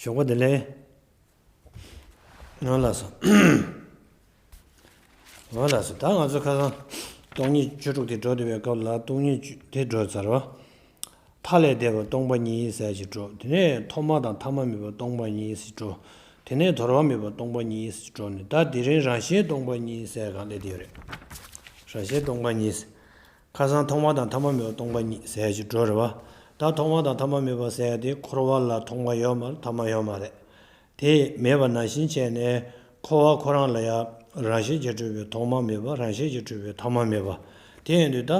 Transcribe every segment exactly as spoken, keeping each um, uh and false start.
ཞོགས་པ་བདེ་ལེགས། ང་ལ་སོ། ང་ལ་སོ། ད་ང་ཚོ་ཁ་སང་སྟོང་ཉིད་བཅུ་དྲུག་དེ་འགྲོ་བསྡད་པའི་སྐབས་ལ་སྟོང་ཉིད་བཅུ་དེ་འགྲོ་ཚར་བ། མཐའ་ལས་འདས་པ་སྟོང་པ་ཉིད་ཟེར་ཞིག་འགྲོ། དེ་ནས་ཐོག་མ་དང་ཐ་མ་མེད་པ་སྟོང་པ་ཉིད་ཟེར་འགྲོ། དེ་ནས་དོར་བ་མེད་པ་སྟོང་པ་ཉིད་ཟེར་འགྲོ་ནས། ད་དེ་རིང་རང་བཞིན་སྟོང་པ་ཉིད་ཟེར་གང་སླེབས་དེ་ཡོད་རེད། རང་བཞིན་སྟོང་པ་ཉིད། ཁ་སང་ཐོག་མ་དང་ཐ་མ་མེད་པ་སྟོང་པ་ཉིད་ཟེར་ཞིག་འགྲོ་རེད་བ། ད་ཐོག་མ་དང་ཐ་མ་མེད་པ་ཟེར་ཡ་དེ་འཁོར་བ་ལ་ཐོག་མ་ཡོད་མ་རེད། ཐ་མ་ཡོད་མ་རེད། དེ་མེད་པ་ནང་བཞིན་བྱས་ནས་འཁོར་བ་ཁོ་རང་ལ་ཡང་རང་བཞིན་གྱིས་གྲུབ་པའི་ཐོག་མ་མེད་པ། རང་བཞིན་གྱིས་གྲུབ་པའི་ཐ་མ་མེད་པ། དེ་ཡིན་དུས་ད་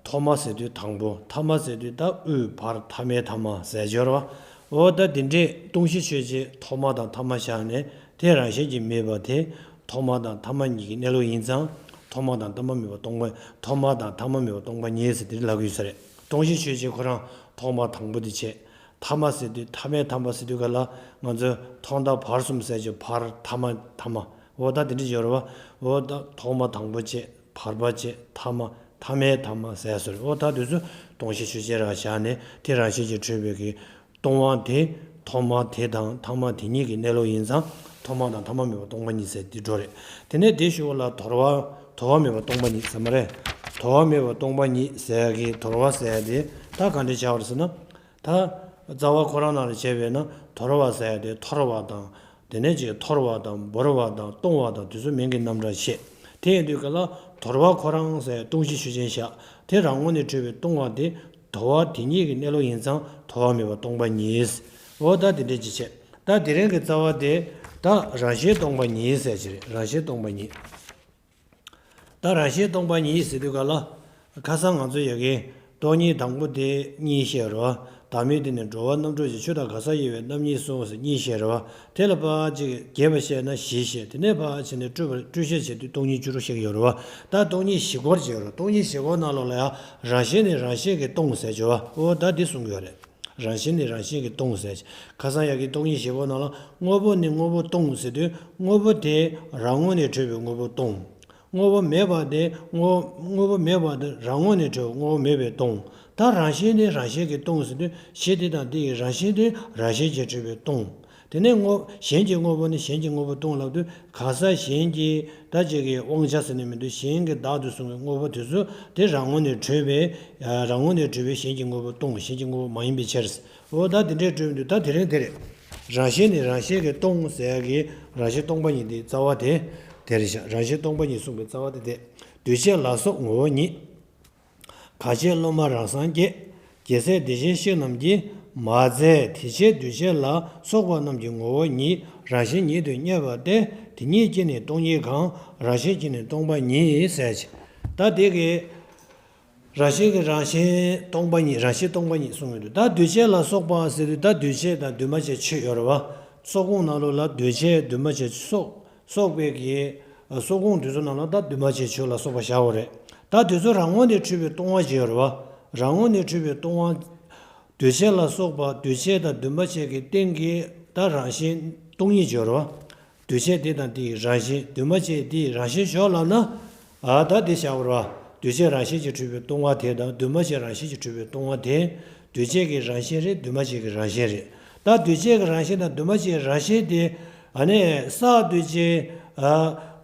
ཐོག་མ་ཟེར་དུས་དང་པོ། ཐ་མ་ཟེར་དུས་ད་དབུས་བར་ཐ་མའི་ཐ་མ་ཟེར་སྦྱོར་བ། འོ་ད་དེ་འདྲས་སྟོང་གཞི་ཆོས་ཅན། ཐོག་མ་དང་ཐ་མ་བཞག་ནས་དེ་རང་བཞིན་གྱིས་མེད་པ་དེ་ཐོག་མ་དང་ཐ་མ་གཉིས་ཀྱི་གནས་ལུགས་ཡིན་ཙང་། ཐོག་མ་དང་ཐ་མ་མེད་པ་སྟོང་པ། ཐོག་མ་དང་ཐ་མ་མེད་པ་སྟོང་པ་ཉིད་ཟེར་དེ་ལབ་ཀྱི་ཡོད་ས་རེད། སྟོང་གཞི་ཆོས་ཅན་ཁོ་རང་ཐོག་མ་དང་པོ་དེ་བྱས། ཐ་མ་ཟེར་དུས་ཐ་མའི་ཐ་མ་ཟེར་དུས་ག་ལ་ང་ཚོས་ཐོག་མཐའ་བར་གསུམ་ཟེར་གྱི་བར་ཐ་མ་ཐ་མ། འོ་ད་དེ་འདྲ་ཡོད་རེད་བ། འོ་ད་ཐོག་མ་དང་པོ་བྱས། བར་པ་བྱས། ཐ་མ། ཐ་མའི་ཐ་མ་ཟེར་སོང་རེད། འོ་ད་དེ་ཚོ་སྟོང་གཞི་ཆོས་ཅན་རང་བཞག་ནས་དེ་རང་བཞིན་གྱིས་གྲུབ་པའི་གི་སྟོང་པ་དེ་ཐོག་མ་དེ་དང་ཐ་མ་དེ་གཉིས་ཀྱི་གནས་ལུགས་ཡིན་ཙང་། ཐོག་མ་དང་ཐ་མ་མེད་པ་སྟོང་པ་ཉིད་ཟེར་དེ་འགྲོ་རེད། དེ་ནས་དེ་ཞུ་བ་ལ་དོར་བ། དོར་བ་མེད་པ་སྟོང་པ་ཉིད་ཟེར་མ་རེད། དོར་བ་མེད་པ་སྟོང་པ་ཉིད་ཟེར་གི་དོར་བ་ཟེར་དེ་ད་ག་འདྲ་བྱ་བ་རེད་ཟེར་ན། ད་རྩ་བ་ཁོ་རང་ནང་ལ་བྱས་པས་ན་དོར་བ་ཟེར་དེ་འཐོར་བ་དང་། དེ་ནས་ཅིག་འཐོར་བ་དང་བོར་བ་དང་སྟོང་བ་དང་དེ་ཚོ་མིང་གི་རྣམ་གྲངས་བཤད། དེ་ཡིན་དུས་ག་ལ་དོར་བ་ཁོ་རང་ཟེར་སྟོང་གཞི་ཆོས་ཅན་བཞག། དེ་རང་ངོས་ནས་གྲུབ་པའི་སྟོང་པ་དེ་དོར་བ་དེ་ཉིད་ཀྱི་གནས་ལུགས་ཡིན་ཙང་དོར་བ་མེད་པ་སྟོང་པ་ཉིད། འོ་ད་དེ་འདྲས་ཅིག་བྱས། ད་དེ་རིང་གི་རྩ་བ་དེ་ད་རང་བཞིན་སྟོང་པ་ཉིད་ཟེར་གྱི་རེད། རང་བཞིན་སྟོང་པ་ཉིད། ད་རང་བཞིན་སྟོང་པ་ཉིད་ཟེར་དུས་ག་ལ། ཁ་སང་ང་ཚོ་ཡ་གི་སྟོང་ཉིད་དང་པོ་དེ་གཉིས་བཤད་རོ། བདག་མེད་དེ་ནི་འགྲོ་བ་རྣམ་གྲོལ་ཞིང་། ཆོས་དང་གང་ཟག་དབྱེ་བས་རྣམ་གཉིས་སོ་ཟེར་གཉིས་བཤད་རོ། དེ་ལ་ཕར་ཅིག་རྒྱས་པ་བཤད་ན་བཞི་བཤད། དེ་ནས་ཕར་ཕྱིན་ནས་སྤྲོས་པ་སྤྲོས་བཤད་བྱེད་དུས་སྟོང་ཉིད་བཅུ་དྲུག་བཤད་ཀྱི་ཡོད་རེད་བ། ད་སྟོང་ཉིད་བཞི་སྐོར་བྱེད་རོ། སྟོང་ཉིད་བཞི་སྐོར་ནང་ལོགས་ལ་ཡང་རང་བཞིན་ནི་རང་བཞིན་གྱིས་སྟོང་ཟེར་བྱ་བ། འོ་ད་འདི་གསུང་གི་ཡོད་རེད། རང་བཞིན་ནི་རང་བཞིན་གྱིས་སྟོང་ཟེར། ཁ་སང་ཡ་གི་སྟོང་ཉིད་བཞི་སྐོར་ནང་ལ་དངོས་པོ་ནི་དངོས་པོ་སྟོང་ཟེར་དུས་དངོས་པོ་དེ་རང་ངོས་ནས་གྲུབ་པའི་དངོས་པོ་སྟོང་། དངོས་པོ་མེད་པ་དེ་དངོས་དངོས་པོ་མེད་པ་དེ་རང་ངོས་ནས་གྲུབ་དངོས་པོ་མེད་པས་སྟོང་། ད་རང་བཞིན་དེ་རང་བཞིན་གྱིས་སྟོང་ཟེར་དུས་གཞི་དེ་དང་དེ་ཡི་རང་བཞིན་དེ་རང་བཞིན་གྱིས་གྲུབ་པས་སྟོང་། དེ་ནས་དངོས་གཞན་གྱི་དངོས་པོ་ནི་གཞན་གྱི་དངོས་པོ་སྟོང་ལབ་དུས་གང་ཟག་གཞན་གྱི་ད་ཅིག་གི་དབང་ཆ་ཟེར་ནས་མི་འདུག་གཞན་གྱི་བདག་ཏུ་བཟུང་བའི་དངོས་པོ་དེ་ཚོ་དེ་རང་ངོས་ནས་གྲུབ་པས། རང་ངོས་ནས་གྲུབ་པས་གཞན་གྱི་དངོས་པོ་སྟོང་། གཞན་གྱི་དངོས་པོ་མ་ཡིན་པའི་ཕྱིར། འོ་ད་དེ་འདྲས་གྲུབ་འདུག་ད་དེ་རིང་དེ་རེད། རང་བཞིན་ནི་རང་བཞིན་གྱིས་སྟོང་ཟེར་གྱི་རང་བཞིན་སྟོང་པ་ཉིད་དེའི་རྩ་བ་དེ་དེ་རེད་ཤག་རང་བཞིན་སྟོང་པ་ཉིད་གསུངས་པའི་རྩ་བ་དེ་དེ། འདུས་བྱས་ལ་སོགས་ངོ་བོ་ཉིད། གང་ཕྱིར་བློ་མ་རང་སངས་རྒྱས། རྒྱལ་སྲས་བདེ་གཤེགས་གཤེགས་རྣམས་ཀྱིས། མ་ཟད་དེ་ཕྱིར་འདུས་བྱས་ལ་སོགས་པ་རྣམས་ཀྱི་ངོ་བོ་ཉིད་རང་བཞིན་ཉིད་དུ་གཉེར་བ་སྟེ། དེ་ཉིད་ཀྱིས་ནི་སྟོང་ཉིད་གང་། རང་བཞིན་གྱིས་ནི་སྟོང་པ་ཉིད་ཟེར་གྱི། ད་དེ་གི་རང་བཞིན་གྱི་རང་བཞིན་སྟོང་པ་ཉིད། རང་བཞིན་སྟོང་པ་ཉིད་གསུངས་ཡོད་འདུག་ད་འདུས་བྱས་ལ་སོགས་པ་ཟེར་དུས་ད་འདུས་བྱས་དང་འདུས་མ་བྱས་ཆོས་ཡོད་རེད་བ། སོགས་ཁོངས་ནང་ལོགས་ལ་འདུས་བྱས་འདུས་མ་བྱས་སོགས་སོགས་པའི་གི་སོགས་ཁོངས་དེ་ཚོ་ནང་ལ་ད་འདུས་མ་བྱས་ཆོས་ལ་སོགས་པ་བཞག་པ་རེད། ད་དེ་ཚོ་རང་ངོས་ནས་གྲུབ་པའི་སྟོང་པ་ཅིག་ཡོད་རེད་བ། རང་ངོས་ནས་གྲུབ་པའི་སྟོང་པ། འདུས་བྱས་ལ་སོགས་པ་འདུས་བྱས་དང་འདུས་མ་བྱས་ཀྱི་སྟེང་གི་ད་རང་བཞིན་སྟོང་ཉིད་ཅིག་ཡོད་རེད་བ། འདུས་བྱས་དེ་དང་དེའི་རང་བཞིན། འདུས་མ་བྱས་དེའི་རང་བཞིན་ཞོག་ལབ་ན། ཨ་ད་དེ་བཞག་པ་རེད་བ། འདུས་བྱས་རང་བཞིན་གྱིས་གྲུབ་པའི་སྟོང་པ་དེ་དང་འདུས་མ་བྱས་རང་བཞིན་གྱིས་གྲུབ་པའི་སྟོང་པ་དེ། འདུས་བྱས་ཀྱི་རང་བཞིན་རེད། འདུས་མ་བྱས་ཀྱི་རང་བཞིན་རེད། ད་འདུས་བྱས་ཀྱི་རང་བཞིན་དང་འདུས་མ་བྱས་ཀྱི་རང་བཞིན་དེ། ཨ་ནི་བསགས་འདུས་བྱས། ཨ་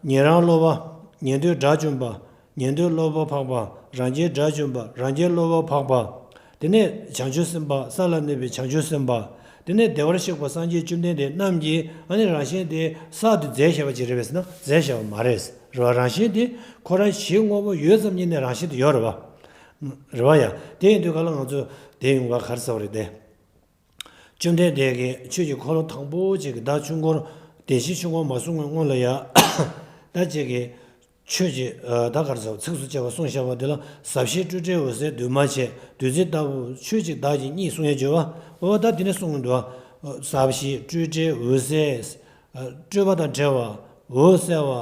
ཉན་རང་སློབ་པ། ཉན་ཐོས་དགྲ་བཅོམ་པ། ཉན་ཐོས་སློབ་པ་འཕགས་པ། རང་རྒྱལ་དགྲ་བཅོམ་པ། རང་རྒྱལ་སློབ་པ་འཕགས་པ། དེ་ནས་བྱང་ཆུབ་སེམས་དཔའ། ས་ལ་གནས་པའི་བྱང་ཆུབ་སེམས་དཔའ། དེ་ནས་བདེ་བར་གཤེགས་པ་སངས་རྒྱས་བཅོམ་ལྡན་འདས་རྣམས་ཀྱི་ཨ་ནི་རང་བཞིན་དེ་བསགས་དུས་རྫས་བཞག་པ་ཅིག་རེད་པས་ཟེར་ན་རྫས་བཞག་པ་མ་རེད། རེད་བ། རང་བཞིན་དེ་ཁོ་རང་གཞི་དངོས་པོ་ཡོད་ཙམ་ཉིད་ནས་རང་བཞིན་དུ་ཡོད་རེད་བ། རེད་བ་ཡ། དེ་ཡིན་དུས་ག་ལ་ང་ཚོ་དེ་ཡོང་ག་ག་རེ་ཟེར་བ་རེད་དེ། བཅོམ་ལྡན་འདས་ཀྱིས་ཆོས་ཀྱི་འཁོར་ལོ་དང་པོ་ཅིག་གི་བདག་ཆོས་འཁོར་བདེན་བཞིའི་ཆོས་འཁོར་མ་གསུངས་པའི་སྔོན་ལ་ཡ། ད་ཅིག་གི་ཆོས་ཀྱི་ད་ག་རེ་ཟེར་ཚིགས་སུ་བཅད་པ་གསུངས་བཞག་པ་འདི་ལ་ཟབ་ཞི་སྤྲོས་བྲལ་འོད་གསལ་འདུས་མ་བྱས་བདུད་རྩི་ལྟ་བུ་ཆོས་ཀྱི་བདག་གི་གཉིས་གསུང་ཡ་བརྗོད་པ། འོ་ད་འདི་ནས་གསུངས་འདུག་ཟབ་ཞི་སྤྲོས་བྲལ་འོད་གསལ། སྤྲོས་པ་དང་བྲལ་བ། འོད་གསལ་བ།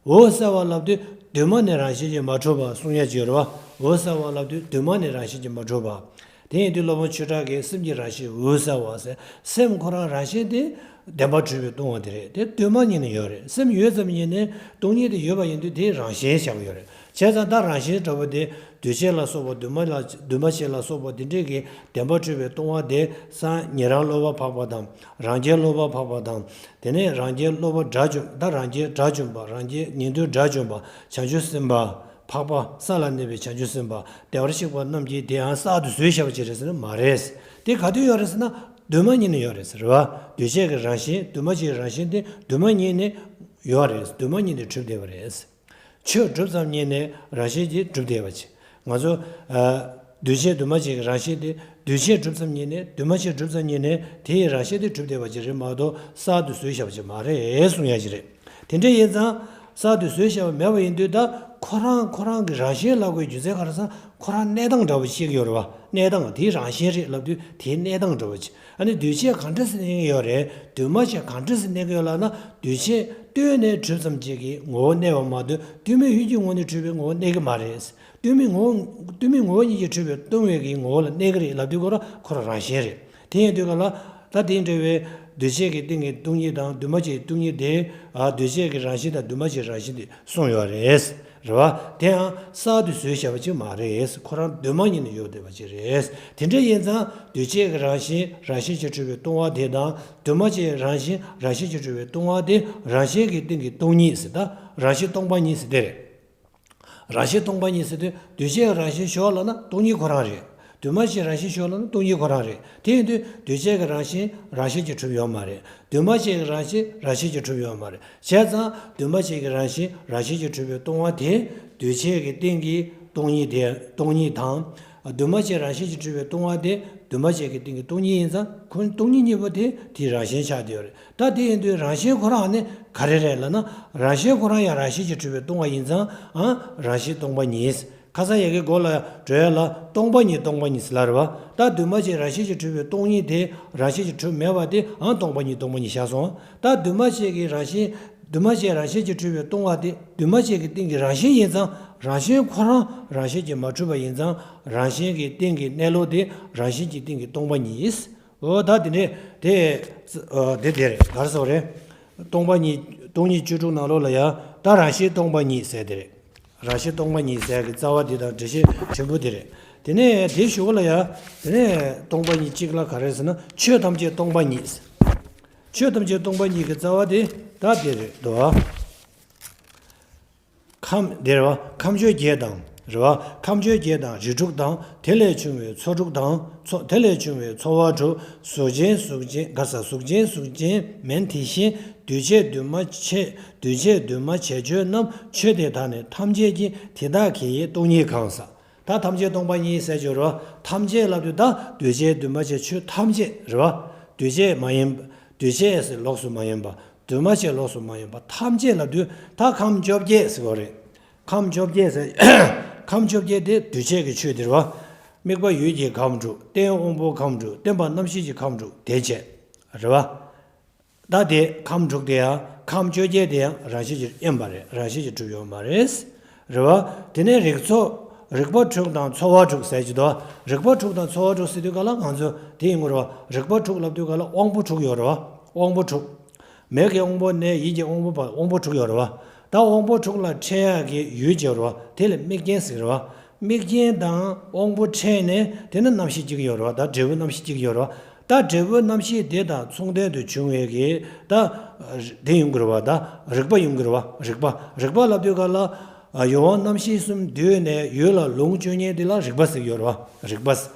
འོད་གསལ་བ་ལབ་དུས་གདོད་མ་ནས་རང་བཞིན་གྱིས་མ་གྲུབ་པ་གསུང་ཡ་ཅིག་ཡོད་རེད་བ། འོད་གསལ་བ་ལབ་དུས་གདོད་མ་ནས་རང་བཞིན་གྱིས་མ་གྲུབ་པ། དེ་ཡིན་དུས་སློབ་དཔོན་ཆོས་གྲགས་ཀྱིས་སེམས་ཀྱི་རང་བཞིན་འོད་གསལ་བ་ཟེར། སེམས་ཁོ་རང་རང་བཞིན་དེ་ བདེན་པར་གྲུབ་པའི་སྟོང་པ་དེ་རེད། དེ་འདུས་མ་ཉིད་ནས་ཡོད་རེད། སེམས་ཡོད་ཙམ་ཉིད་ནས་སྟོང་ཉིད་དེ་ཡོད་པ་ཡིན་དུས་དེའི་རང་བཞིན་བཞག་ཡོད་རེད། བྱས་ཙང་ད་རང་བཞིན་འདྲ་བོ་དེ་འདུས་བྱས་ལ་སོགས་པ་འདུས་མ་ལ་འདུས་མ་བྱས་ལ་སོགས་པ་དེ་འདྲས་ཀྱི་བདེན་པར་གྲུབ་པའི་སྟོང་པ་དེ་སང་ཉན་རང་བསླབ་པ་འཕགས་པ་དང་རང་རྒྱལ་བསླབ་པ་འཕགས་པ་དང་། དེ་ནས་རང་རྒྱལ་བསླབ་པ་དགྲ་བཅོམ་ད་རང་རྒྱལ་དགྲ་བཅོམ་པ་རང་རྒྱལ་ཉན་ཐོས་དགྲ་བཅོམ་པ་བྱང་ཆུབ་སེམས་དཔའ་འཕགས་པ་ས་ལ་གནས་པའི་བྱང་ཆུབ་སེམས་དཔའ་བདེ་བར་གཤེགས་པ་རྣམས་ཀྱིས་དེའང་གསར་དུ་བཟོས་བཞག་པ་ཅིག་རེད་ཟེར་ན་མ་རེད། དེ་ག་དུས་ཡོད་རེད་ཟེར་ན་འདུས་མ་ཉིད་ནས་ཡོད་རེད་ཟེར་བ། འདུས་བྱས་ཀྱི་རང་བཞིན་འདུས་མ་བྱས་རང་བཞིན་དེ་འདུས་མ་ཉིད་ནས་ཡོད་རེད། འདུས་མ་ཉིད་ནས་གྲུབ་བསྡད་པ་རེད། ཆོས་གྲུབ་ཙམ་ཉིད་ནས་རང་བཞིན་གྱིས་གྲུབ་བསྡད་པ་ཅིག་ང་ཚོ་ཨ་འདུས་བྱས་འདུས་མ་བྱས་ཀྱི་རང་བཞིན་དེ་འདུས་བྱས་གྲུབ་ཙམ་ཉིད་ནས་འདུས་མ་བྱས་གྲུབ་ཙམ་ཉིད་ནས་དེ་ཡི་རང་བཞིན་དེ་གྲུབ་བསྡད་པ་ཅིག་རེད་མ་གཏོགས་གསར་དུ་བཟོས་བཞག་པ་ཅིག་མ་རེད་གསུང་ཡ་ཅིག་རེད། དེ་འདྲ་ཡིན་ཙང་གསར་དུ་བཟོས་བཞག་པ་མེད་པ་ཡིན་དུས་ད་ཁོ་རང་ཁོ་རང་གི་རང་བཞིན་ལབ་དགོས་རྒྱུ་མཚན་ག་རེ་ཟེར་ན་ཁོ་རང་གནས་སྟངས་འདྲ་བོ་ཞིག་ཡོད་རེད་བ། གནས་སྟངས་དེའི་རང་བཞིན་རེད་ལབ་དུས་དེའི་གནས་སྟངས་འདྲ་བོ་ཅིག་ཨ་ནི་འདུས་བྱས་གང་འདྲ་སེ་གནས་ཀྱི་ཡོད་རེད། འདུས་མ་བྱས་གང་འདྲ་སེ་གནས་ཀྱི་ཡོད་ལབ་ན་འདུས་བྱས་ལྟོས་ནས་གྲུབ་ཙམ་ཅིག་གི་ངོ་བོ་གནས་པ་མ་གཏོགས་ལྟོས་མེད་ཡུལ་གྱི་ངོ་ནས་གྲུབ་པའི་ངོ་བོ་གནས་ཀྱི་མ་རེད། ལྟོས་མེད་ངོ་བོ་ལྟོས་མེད་ངོ་བོ་ཉིད་ཀྱིས་གྲུབ་པའི་སྟོང་བའི་གི་ངོ་བོ་ལ་གནས་ཀྱི་རེད་ལབ་དུས་ཁོ་རང་ཁོ་རང་རང་བཞིན་རེད། དེ་ཡིན་དུས་ག་ལ་ད་དེ་འདྲ་བའི་འདུས་བྱས་ཀྱི་སྟེང་གི་སྟོང་ཉིད་དང་འདུས་མ་བྱས་ཀྱི་སྟོང་ཉིད་དེ་ཨ་འདུས་བྱས་ཀྱི་རང་བཞིན་དང་འདུས་མ་བྱས་རང་བཞིན་དེ་གསུངས་ཡོད་རེད། རེད་བ། དེའང་གསར་དུ་བཟོས་བཞག་པ་ཅིག་མ་རེད། ཁོ་རང་འདུས་མ་ཉིད་ནས་ཡོད་བསྡད་པ་ཅིག་རེད། དེ་འདྲ་ཡིན་ཙང་འདུས་བྱས་ཀྱི་རང་བཞིན་རང་བཞིན་གྱིས་གྲུབ་པའི་སྟོང་པ་དེ་དང་འདུས་མ་བྱས་རང་བཞིན་རང་བཞིན་གྱིས་གྲུབ་པའི་སྟོང་པ་དེ་རང་བཞིན་གྱི་སྟེང་གི་སྟོང་ཉིད་ཟེར་ད་རང་བཞིན་སྟོང་པ་ཉིད་ཟེར་དེ་རེད། རང་བཞིན་སྟོང་པ་ཉིད་ཟེར་དུས་འདུས་བྱས་རང་བཞིན་ཞོག་ལབ་ན་སྟོང་ཉིད་ཁོ་རང་རེད། འདུས་མ་བྱས་རང་བཞིན་ཞོག་ལབ་ན་སྟོང་ཉིད་ཁོ་རང་རེད། དེ་ཡིན་དུས་འདུས་བྱས་ཀྱི་རང་བཞིན་རང་བཞིན་གྱིས་གྲུབ་ཡོད་མ་རེད། འདུས་མ་བྱས་ཀྱི་རང་བཞིན་རང་བཞིན་གྱིས་གྲུབ་ཡོད་མ་རེད། བྱས་ཙང་འདུས་མ་བྱས་ཀྱི་རང་བཞིན་རང་བཞིན་གྱིས་གྲུབ་པའི་སྟོང་པ་དེ་འདུས་བྱས་ཀྱི་སྟེང་གི་སྟོང་ཉིད་དེ་སྟོང་ཉིད་དང་། འདུས་མ་བྱས་རང་བཞིན་གྱིས་གྲུབ་པའི་སྟོང་པ་དེ་འདུས་མ་བྱས་ཀྱི་སྟེང་གི་སྟོང་ཉིད་ཡིན་ཙང་ཁོ་སྟོང་ཉིད་གཉིས་པོ་དེ་དེའི་རང་བཞིན་ཆགས་བསྡད་ཡོད་རེད། ད་དེ་ཡིན་དུས་རང་བཞིན་ཁོ་རང་ནི་ག་རེ་རེད་ལབ་ན་རང་བཞིན་ཁོ་རང་ཡང་རང་བཞིན་གྱིས་གྲུབ་པའི་སྟོང་པ་ཡིན་ཙང་ཨ་རང་བཞིན་སྟོང་པ་ཉིད། ཁ་སང་ཡ་གི་མགོ་ལ་འགྲོ་ཡ་ལ་སྟོང་པ་ཉིད་སྟོང་པ་ཉིད་ཟེར་ལ་རེད་བ། ད་འདུས་མ་བྱས་རང་བཞིན་གྱིས་གྲུབ་པའི་སྟོང་ཉིད་དེ་རང་བཞིན་གྱིས་གྲུབ་མེད་པ་དེ་ཨང་སྟོང་པ་ཉིད་སྟོང་པ་ཉིད་བཞག་སོང་། ད་འདུས་མ་བྱས་ཀྱི་རང་བཞིན་འདུས་མ་བྱས་རང་བཞིན་གྱིས་གྲུབ་པའི་སྟོང་པ་དེ་འདུས་མ་བྱས་ཀྱི་སྟེང་གི་རང་བཞིན་ཡིན་ཙང་རང་བཞིན་ཁོ་རང་རང་བཞིན་གྱིས་མ་གྲུབ་པ་ཡིན་ཙང་རང་བཞིན་གྱི་སྟེང་གི་གནས་ལུགས་དེ་རང་བཞིན་གྱི་སྟེང་གི་སྟོང་པ་ཉིད། འོ་ད་དེ་ནས་དེ་འོ་དེ་དེ་རེད་ག་རེ་ཟེར་བ་རེད། སྟོང་པ་ཉིད་སྟོང་ཉིད་བཅུ་དྲུག་ནང་ལོགས་ལ་ཡང་ད་རང་བཞིན་སྟོང་པ་ཉིད་ཟེར་དེ་རེད། རང་བཞིན་སྟོང་པ་ཉིད་ཟེར་གྱི་རྩ་བ་འདི་དང་འགྲེལ་བཤད་ཕྲན་བུ་འདི་རེད། དེ་ནས་དེའི་གཞུག་ལ་ཡ། དེ་ནས་སྟོང་པ་ཉིད་གཅིག་ལ་ག་རེ་ཟེར་ན་ཆོས་ཐམས་ཅད་སྟོང་པ་ཉིད། ཆོས་ཐམས་ཅད་སྟོང་པ་ཉིད་ཀྱི་རྩ་བ་དེ་ད་འདི་རེད་དོ། ཁམས་འདི་རེད་བ་ཁམས་བཅོ་བརྒྱད་དང་རེད་བ་ཁམས་བཅོ་བརྒྱད་དང་རིགས་དྲུག་དང་དེ་ལས་བྱུང་བའི་ཚོགས་དྲུག་དང་ཚོགས་དེ་ལས་བྱུང་བའི་ཚོགས་དབང་དྲུག་གཟུགས་ཅན་གཟུགས་ཅན་ག་ས་གཟུགས་ཅན་གཟུགས་ཅན་མིན་དེ་བཞིན་འདུས་བྱས་འདུས་མ་བྱས་འདུས་བྱས་འདུས་མ་བྱས་ཆོས་རྣམས་ཆོས་དེ་དག་ནི་ཐམས་ཅད་ཀྱི་དེ་དག་གི་སྟོང་ཉིད་གང་ཟག་ད་ཐམས་ཅད་སྟོང་པ་ཉིད་ཟེར་གྱི་ཡོད་རེད་བ། ཐམས་ཅད་ལབ་དུས་ད་འདུས་བྱས་འདུས་མ་བྱས་ཆོས་ཐམས་ཅད་རེད་བ། འདུས་བྱས་མ་ཡིན་འདུས་བྱས་ཟེར་ལོགས་སུ་མ་ཡིན་པ་འདུས་མ་བྱས་ལོགས་སུ་མ་ཡིན་པ་ཐམས་ཅད་ལབ་དུས་ད་ཁམས་བཅོ་བརྒྱད་ཟེར་གྱི་རེད། ཁམས་བཅོ་བརྒྱད་ཟེར་ཁམས་བཅོ་བརྒྱད་དེ་འདུས་བྱས་ཀྱི་ཆོས་དེ་རེད་བ། དམིགས་པ་ཡུལ་གྱི་ཁམས་དྲུག་རྟེན་དབང་པོ་ཁམས་དྲུག་བརྟེན་པ་རྣམ་ཤེས་ཀྱི་ཁམས་དྲུག་དེ་བྱས་རེད་བ། ད་དེ་ཁམས་དྲུག་དེ་ཡང་ཁམས་བཅོ་བརྒྱད་དེ་ཡང་རང་བཞིན་གྱིས་དབེན་པ་རེད། རང་བཞིན་གྱིས་གྲུབ་ཡོད་མ་རེད། རེད་བ། དེ་ནས་རིགས་ཚོགས་རིགས་པ་དྲུག་དང་ཚོགས་པ་དྲུག་ཟེར་གྱི་འདུག་རིགས་པ་དྲུག་དང་ཚོགས་པ་དྲུག་ཟེར་དུས་ག་ལ་ང་ཚོ་དེ་ཡིན་དགོས་རེད་བ། རིགས་པ་དྲུག་ལབ་དུས་ག་ལ་དབང་པོ་དྲུག་ཡོད་རེད་བ། དབང་པོ་དྲུག་མིག་གི་དབང་པོ་ནས་ཡིད་ཀྱི་དབང་པོ་བར་དབང་པོ་དྲུག་ཡོད་རེད་བ། ད་དབང་པོ་དྲུག་ལ་ཕྲད་ཡག་གི་ཡུལ་ཅིག་ཡོད་རེད་བ། དེ་ལ་དམིགས་རྐྱེན་ཟེར་རེད་བ། དམིགས་རྐྱེན་དང་དབང་པོ་ཕྲད་ནས་དེ་ནི་རྣམ་ཤེས་གཅིག་ཡོད་རེད་བ། ད་འབྲས་བུ་རྣམ་ཤེས་གཅིག་ཡོད་རེད་བ། ད་འབྲས་བུ་རྣམ་ཤེས་དེ་དང་མཚུངས་ལྡན་དུ་བྱུང་བའི་གི་ད་དེ་ཡོང་གི་རེད་བ། ད་རིག་པ་ཡོང་གི་རེད་བ། རིག་པ་རིག་པ་ལབ་དུས་ག་ལ་ཡུལ་དབང་རྣམ་ཤེས་གསུམ་འདུས་ནས་ཡུལ་ལ་ལོངས་སྤྱོད་མཁན་དེ་ལ་རིག་པ་ཟེར་གྱི་ཡོད་རེད་བ། རིག་པ་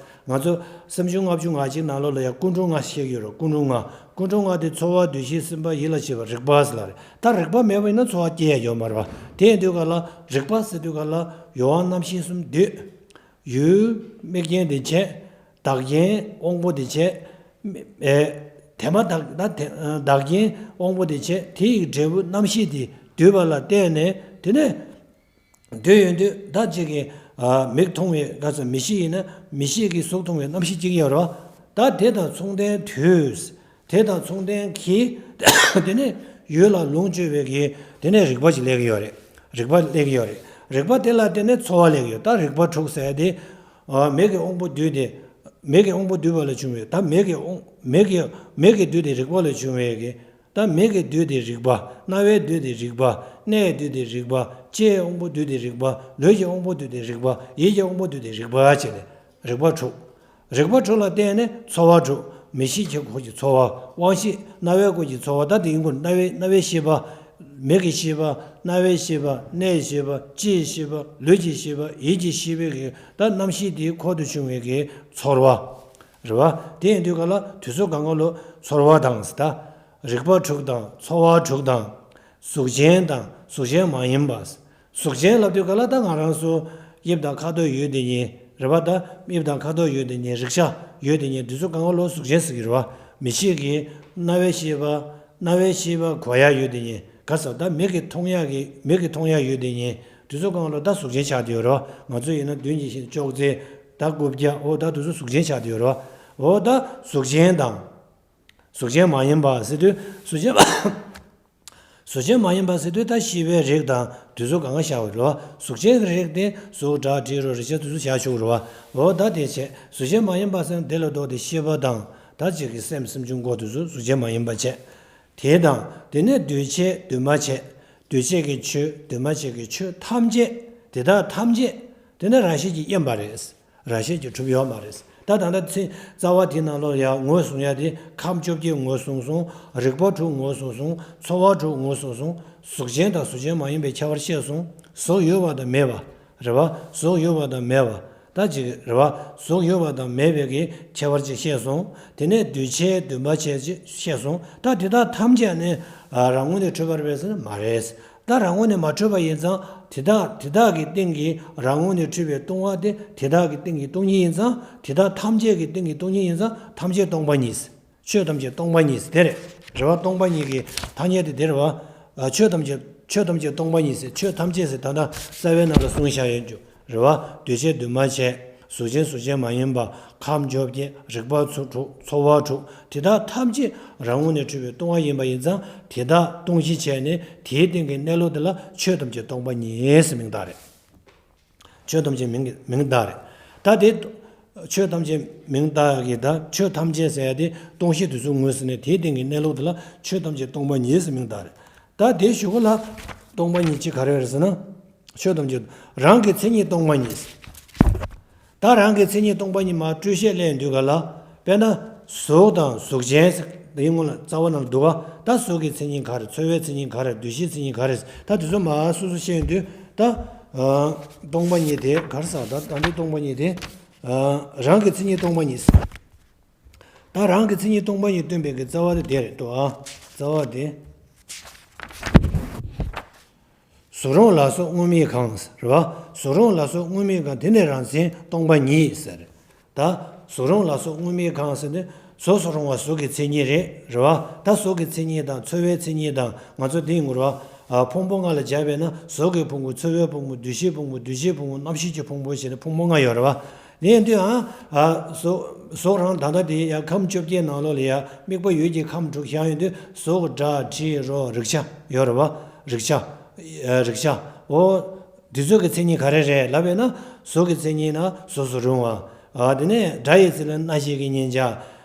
ང་ཚོ་སེམས་བྱུང་ལྔ་བཅུ་ང་གཅིག་ནང་ལོགས་ལ་ཡང་ཀུན་འཁྲུལ་ལྔ་བཤད་ཀྱི་ཡོད་རེད། ཀུན་འཁྲུལ་ལྔ། ཀུན་འཁྲུལ་ལྔ་དེ་ཚོར་བ་འདུ་ཤེས་སེམས་པ་ཡིད་ལ་བྱེད་པ་རིག་པ་ཟེར་ལ་རེད། ད་རིག་པ་མེད་པ་ཡིན་ན་ཚོར་བ་སྐྱེ་ཡ་ཡོད་མ་རེད་བ། དེ་ཡིན་དུས་ག་ལ་རིག་པ་ཟེར་དུས་ག་ལ་ཡུལ་དབང་རྣམ་ཤེས་གསུམ་འདུས། ཡུལ་དམིགས་རྐྱེན་དེ་བྱས། བདག་རྐྱེན་དབང་པོ་དེ་བྱས། ཨེ། དེ་མ་ཐག་ད་དེ་བདག་རྐྱེན་དབང་པོ་དེ་བྱས་དེ་ཡི་འབྲས་བུ་རྣམ་ཤེས་དེ་འདུས་པ་ལ་བརྟེན་ནས་དེ་ནས། འདོད་ཡོད་འདོད་ད་ཅིག་གི་ཨ་མིག་མཐོང་བའི་ག་ཚོད་མིག་ཤེས་ཡིན་ན་མིག་ཤེས་ཀྱི་གཟུགས་མཐོང་བའི་རྣམ་ཤེས་གཅིག་ཡོད་རེད་བ། ད་དེ་དང་མཚུངས་ལྡན་དུས། དེ་དང་མཚུངས་ལྡན་གྱི་དེ་ནས་ཡུལ་ལ་ལོངས་སྤྱོད་པའི་གི་དེ་ནས་རིག་པ་ཅིག་སླེབས་ཀྱི་ཡོད་རེད། རིག་པ་སླེབས་ཀྱི་ཡོད་རེད། རིག་པ་དེ་ལ་བརྟེན་ནས་ཚོར་བ་སླེབས་ཀྱི་ཡོད། ད་རིག་པ་དྲུག་ཟེར་དེ་ཨ་མིག་གི་དབང་པོ་བསྡུས་ཏེ། མིག་གི་དབང་པོ་འདུས་པ་ལས་བྱུང་བའི། ད་མིག་གི་དབང་། མིག་གི། མིག་གི་འདུས་ཏེ་རེག་པ་ལས་བྱུང་བའི་གི། ད་མིག་གི་འདུས་ཏེ་རེག་པ། རྣ་བའི་འདུས་ཏེ་རེག་པ། སྣའི་འདུས་ཏེ་རེག་པ། ལྕེའི་དབང་པོ་འདུས་ཏེ་རེག་པ། ལུས་ཀྱི་དབང་པོ་འདུས་ཏེ་རེག་པ། ཡིད་ཀྱི་དབང་པོ་འདུས་ཏེ་རེག་པ་བྱས་ནས། རེག་པ་དྲུག་རེག་པ་དྲུག་ལ་བརྟེན་ནས་ཚོར་བ་དྲུག་མིག་ཤེས་ཀྱི་སྐོར་གྱི་ཚོར་བ། དབང་ཤེས་རྣ་བའི་སྐོར་གྱི་ཚོར་བ། ད་དེ་ཡིན་དགོས། རྣ་བའི། རྣ་བའི་ཤེས་པ། མིག་གི་ཤེས་པ། རྣ་བའི་ཤེས་པ། སྣའི་ཤེས་པ། ལྕེའི་ཤེས་པ། ལུས་ཀྱི་ཤེས་པ། ཡིད་ཀྱི་ཤེས་པའི་གི། ད་རྣམ་ཤེས་དེའི་འཁོར་དུ་བྱུང་བའི་གི་ཚོར་བ་རེད་བ། དེ་ཡིན་དུས་ག་ལ་དུས་ཚོད་གང་ག་ལོ་ཚོར་བ་དང་ཟེར། ད་རེག་པ་དྲུག་དང་། ཚོར་བ་དྲུག་དང་། གཟུགས་ཅན་དང་གཟུགས་ཅན་མ་ཡིན་པ། གཟུགས་ཅན་ལབ་དུས་ག་ལ་ད་ང་རང་ཚོ་དབྱིབས་དང་ཁ་དོག་ཡོད་དེ་ཉིད་རེད་བ། ད་དབྱིབས་དང་ཁ་དོག་ཡོད་དེ་ཉིད། རེག་བྱ་ཡོད་དེ་ཉིད། དེ་ཚོ་གང་ག་ལོ་གཟུགས་ཅན་ཟེར་གྱི་རེད་བ། མིག་ཤེས་ཀྱི། རྣ་བའི་ཤེས་པ། རྣ་བའི་ཤེས་པ་གོ་ཡ་ཡོད་དེ་ཉིད། ག་ས། ད་མིག་གིས་མཐོང་ཡ་གི། མིག་གིས་མཐོང་ཡ་ཡོད་དེ་ཉིད། དེ་ཚོ་གང་ག་ལོ་ད་གཟུགས་ཅན་ཆགས་བསྡད་ཡོད་རེད་བ། ང་ཚོ་ཡིན་ན་མདུན་གྱི་ཤིང་ཅོག་ཙེ། ད་རྐུབ་བཀྱག་འོ་ད་དེ་ཚོ་གཟུགས་ཅན་ཆགས་བསྡད་ཡོད་རེད་བ། འོ་ད་གཟུགས་ཅན་དང་། གཟུགས་ཅན་མ་ཡིན་པ་ཟེར་དུས། གཟུགས་ཅན། གཟུགས་ཅན་མ་ཡིན་པ་ཟེར་དུས་ད་ཤེས་པའི་རིགས་དང་དེ་ཚོ་གང་ག་བཞག་པ་རེད་བ། གཟུགས་ཅན་གྱི་རིགས་དེ་གཟུགས་སྒྲ་དྲི་རོ་རེག་བྱ་དེ་ཚོ་བཞག་ཆོག་རེད་བ། འོ་ད་དེ་བྱས། གཟུགས་ཅན་མ་ཡིན་པ་ཟེར་ན་དེ་ལ་ལྡོག་སྟེ་ཤེས་པ་དང་ད་ཅིག་གི་སེམས་སེམས་བྱུང་སྐོར་དེ་ཚོ་གཟུགས་ཅན་མ་ཡིན་པ་བྱས། དེ་དང་དེ་ནས་འདུས་བྱས་འདུས་མ་བྱས། འདུས་བྱས་ཀྱི་ཆོས། འདུས་མ་བྱས་ཀྱི་ཆོས་ཐམས་ཅད། དེ་དག་ཐམས་ཅད་དེ་ནི་རང་བཞིན་གྱིས་དབྱིངས་པ་རེད། རང་བཞིན་གྱིས་གྲུབ་ཡོད་མ་རེད། ད་ད་ལྟ་ཚིག་རྩ་བ་དེའི་ནང་ལོགས་ལ་ཡང་ངོས་བཟུང་ཡ་དེ་ཁམས་བཅོ་བརྒྱད་ངོས་བཟུང་སོང་། རེག་པ་དྲུག་ངོས་བཟུང་སོང་། ཚོར་བ་དྲུག་ངོས་བཟུང་སོང་། གཟུགས་ཅན་དང་གཟུགས་ཅན་མ་ཡིན་པའི་ཁྱད་པར་བཤད་སོང་། གཟུགས་ཡོད་པ་དང་མེད་པ་རེད་བ། གཟུགས་ཡོད་པ་དང་མེད་པ་ད་ཅིག་རེད་བ། གཟུགས་ཡོད་པ་དང་མེད་པའི་གི་ཁྱད་པར་ཅིག་བཤད་སོང་། དེ་ནས་འདུས་བྱས་འདུས་མ་བྱས་ཅིག་བཤད་སོང་། ད་དེ་དག་ཐམས་ཅད་ནི་རང་ངོས་ནས་འཁྲུལ་པ་རེད་པས་ཟེར་ན་མ་རེད། ད་རང་ངོས་ནས་མ་འཁྲུལ་པ་ཡིན་ཙང་དེ་དག་དེ་དག་གི་སྟེང་གི་རང་ངོས་ནས་འཁྲུལ་པའི་སྟོང་པ་དེ་དེ་དག་གི་སྟེང་གི་སྟོང་ཉིད་ཡིན་ཙང་དེ་དག་ཐམས་ཅད་ཀྱི་སྟེང་གི་སྟོང་ཉིད་ཡིན་ཙང་ཐམས་ཅད་སྟོང་པ་ཉིད། ཆོས་ཐམས་ཅད་སྟོང་པ་ཉིད་དེ་རེད། རེད་བ། སྟོང་པ་ཉིད་ཀྱི་ཐ་སྙད་དེ་དེ་རེད་བ། ཆོས་ཐམས་ཅད་ཆོས་ཐམས་ཅད་སྟོང་པ་ཉིད་ཟེར། ཆོས་ཐམས་ཅད་ཟེར་ད་ལྟ་རྩ་བའི་ནང་ལ་གསུངས་བཞག་ཡོད་རྒྱུ་རེད་བ། འདུས་བྱས་འདུས་མ་བྱས། གཟུགས་ཅན་གཟུགས་ཅན་མ་ཡིན་པ། ཁམས་བཅོ་བརྒྱད། རེག་པ་ཚོ་དྲུག་ཚོར་བ་དྲུག་དེ་དག་ཐམས་ཅད་རང་ངོས་ནས་འཁྲུལ་པའི་སྟོང་པ་ཡིན་པ་ཡིན་ཙང་དེ་དག་སྟོང་གཞི་བྱས་ནས་དེའི་སྟེང་གི་གནས་ལུགས་དེ་ལ་ཆོས་ཐམས་ཅད་སྟོང་པ་ཉིད་ཟེར་མིང་བཏགས་རེད། ཆོས་ཐམས་ཅད་མིང་གི་མིང་བཏགས་རེད། ད་དེ་ཆོས་ཐམས་ཅད་མིང་བཏགས་ཀྱི་ད་ཆོས་ཐམས་ཅད་ཟེར་ཡ་དེ་སྟོང་གཞི་དེ་ཚོ་ངོས་ཟིན་ནས་དེའི་སྟེང་གི་གནས་ལུགས་དེ་ལ་ཆོས་ཐམས་ཅད་སྟོང་པ་ཉིད་ཟེར་མིང་བཏགས་རེད། ད་དེ་གཞུག་གུ་ལ་སྟོང་པ་ཉིད་ཅིག་ག་རེ་རེད་ཟེར་ན། ཆོས་ཐམས་ཅད་རང་གི་མཚན་ཉིད་སྟོང་པ་ཉིད། ད་རང་གི་མཚན་ཉིད་སྟོང་པ་ཉིད་མར་སྤྲོས་བཤད་ལེན་དུས་ག་ལ། དཔེར་ན་གཟུགས་དང་གཟུགས་ཅན་ཟེར་དེའི་སྔོན་ལ་རྩ་བ་ནང་ལ་འདུག་ག་ད་གཟུགས་ཀྱི་མཚན་ཉིད་ག་རེ། ཚོར་བའི་མཚན་ཉིད་ག་རེ། འདུ་ཤེས་མཚན་ཉིད་ག་རེ། ད་དེ་ཚོ་མར་སོ་སོ་བཤད་དུས་ད། ཨ། སྟོང་པ་ཉིད་དེ་ག་རེ་ཟེར། ད་ད་འདི་སྟོང་པ་ཉིད་དེ། ཨ། རང་གི་མཚན་ཉིད་སྟོང་པ་ཉིད་ཟེར། ད་རང་གི་མཚན་ཉིད་སྟོང་པ་ཉིད་སྟོན་པའི་གི་རྩ་བ་དེ་དེ་རེད་དོ། ཨ། རྩ་བ་དེ། གཟུགས་རུང་ལ་སོགས་དངོས་མེད་གང་ཟེར་རེད་བ། གཟུགས་རུང་ལ་སོགས་དངོས་མེད་གང་། དེ་ནི་རང་མཚན་སྟོང་པ་ཉིད་ཟེར། ད་གཟུགས་རུང་ལ་སོགས་དངོས་མེད་གང་ཟེར་ནས་གཟུགས་སུ་རུང་བ་གཟུགས་ཀྱི་མཚན་ཉིད་རེད། རེད་བ། ད་གཟུགས་ཀྱི་མཚན་ཉིད་དང་ཚོར་བའི་མཚན་ཉིད་དང་ང་ཚོ་དེ་ཡིན་དགོས་རེད་བ། ཨ། ཕུང་པོ་ལྔ་ལ་སྦྱར་བས་ན་གཟུགས་ཀྱི་ཕུང་པོ། ཚོར་བའི་ཕུང་པོ། འདུ་ཤེས་ཕུང་པོ། རྣམ་ཤེས་ཀྱི་ཕུང་པོ་ཞེས་ནས་ཕུང་པོ་ལྔ་ཡོད་རེད་བ། དེ་ཡིན་དུས་ཨ། ཨ། གཟུགས་གཟུགས་རང་ད་ལྟ་དེ་ཡ་ཁམས་བཅོ་བརྒྱད་ནང་ལོགས་ལ་ཡ་དམིགས་པ་ཡུལ་གྱི་ཁམས་དྲུག་བཞག་ཡོང་དུས་གཟུགས་སྒྲ་དྲི་རོ་རེག་བྱ་ཡོད་རེད་བ། རེག་བྱ། ཨ། རེག་བྱ། འོ། འདི་ཚོ་གི་མཚན་ཉིད་ག་རེ་རེད་ལབ་པས་ན། གཟུགས་ཀྱི་མཚན་ཉིད་ན་གཟུགས་སུ་རུང་བ། ཨ། དེ་ནས་སྒྲ་ཡི་མཚན་ལ་རྣ་ཤེས་ཀྱི་མཉན་བྱ།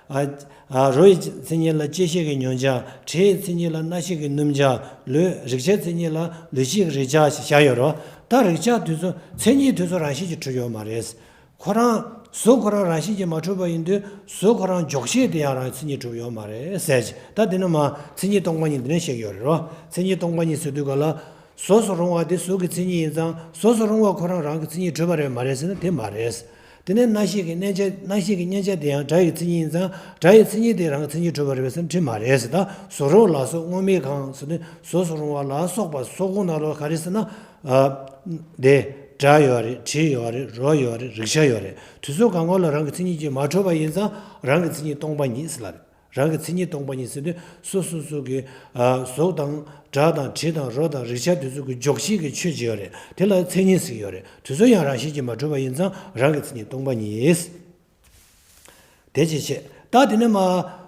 ཨ། ཨ། རོ་ཡི་མཚན་ཉིད་ལ་ལྕེ་ཤེས་ཀྱི་མྱོང་བྱ། དྲི་ཡི་མཚན་ཉིད་ལ་རྣ་ཤེས་ཀྱི་སྣུམ་བྱ། ལུས། རེག་བྱའི་མཚན་ཉིད་ལ་ལུས་ཤེས་ཀྱི་རེག་བྱ་ཞེས་བཞག་ཡོད་རེད་བ། ད་རེག་བྱ་དེ་ཚོ་མཚན་ཉིད་དེ་ཚོ་རང་བཞིན་གྱིས་གྲུབ་ཡོད་མ་རེད། ཁོ་རང་གཟུགས་ཁོ་རང་རང་བཞིན་གྱིས་མ་གྲུབ་པ་ཡིན་དུས་གཟུགས་ཁོ་རང་འཇོག་བྱེད་དེ་ཡང་རང་མཚན་ཉིད་གྲུབ་ཡོད་མ་རེད་ཟེར་གྱི། ད་དེ་ནི་མ་མཚན་ཉིད་སྟོང་པ་ཉིད་འདི་ནས་བཤད་ཀྱི་ཡོད་རེད་རོ། མཚན་ཉིད་སྟོང་པ་ཉིད་ཟེར་དུས་ག་ལ། གཟུགས་སུ་རུང་བ་དེ་གཟུགས་ཀྱི་མཚན་ཉིད་ཡིན་ཙང་གཟུགས་སུ་རུང་བ་ཁོ་རང་རང་གི་མཚན་ཉིད་གྲུབ་པ་རེད་མ་རེད་ཟེར་ན་དེ་མ་རེད། དེ་ནས་རྣ་ཤེས་ཀྱི་མཉན་བྱ། རྣ་ཤེས་ཀྱི་མཉན་བྱ་དེ་ཡང་སྒྲ་ཡི་མཚན་ཉིད་ཡིན་ཙང་སྒྲ་ཡི་མཚན་ཉིད་དེ་རང་གི་མཚན་ཉིད་གྲུབ་པ་རེད་ཟེར་ན་དེ་མ་རེད་ཟེར། ད་གཟུགས་རུང་ལ་སོགས་དངོས་མེད་གང་ཟེར་ནས་གཟུགས་སུ་རུང་བ་ལ་སོགས་པ་སོགས་གོང་ནང་ལོགས་ག་རེ་ཟེར་ན། ཨ། དེ། སྒྲ་ཡོད་རེད། དྲི་ཡོད་རེད། རོ་ཡོད་རེད། རེག་བྱ་ཡོད་རེད། དེ་ཚོ་གང་ག་ལ་རང་གི་མཚན་ཉིད་ཀྱིས་མ་གྲུབ་པ་ཡིན་ཙང་རང་གི་མཚན་ཉིད་སྟོང་པ་ཉིད་ཟེར་ལ་རེད། རང་གི་མཚན་ཉིད་སྟོང་པ་ཉིད་ཟེར་དུས་སོ་སོ་སོ་གི། ཨ། གཟུགས་དང་སྒྲ་དང་དྲི་དང་རོ་དང་རེག་བྱ་དེ་ཚོ་གི་འཇོག་བྱེད་ཀྱི་ཆོས་ཅིག་ཡོད་རེད། དེ་ལ་མཚན་ཉིད་ཟེར་གྱི་ཡོད་རེད། དེ་ཚོ་ཡང་རང་བཞིན་གྱིས་མ་གྲུབ་པ་ཡིན་ཙང་རང་གི་མཚན་ཉིད་སྟོང་པ་ཉིད། དེ་ཅི་བྱེད། ད་དེ་ནས་མ།